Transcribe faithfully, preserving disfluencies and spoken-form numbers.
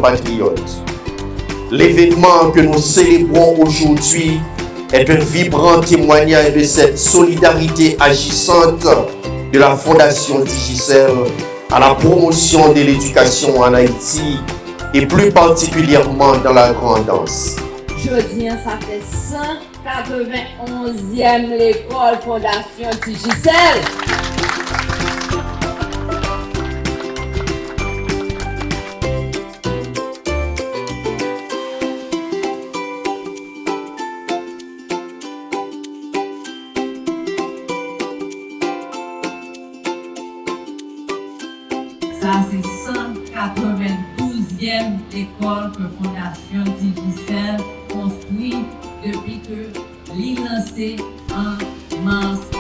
patriotes. L'événement que nous célébrons aujourd'hui est un vibrant témoignage de cette solidarité agissante de la Fondation Digicel à la promotion de l'éducation en Haïti et plus particulièrement dans la Grande Anse. Jodi a, sa fè san katrevenn onzyèm lekòl Fondasyon Digicel. Sa se san katrevenndouzyèm lekòl ke Fondasyon Digicel konstwi depi ke li lanse an mas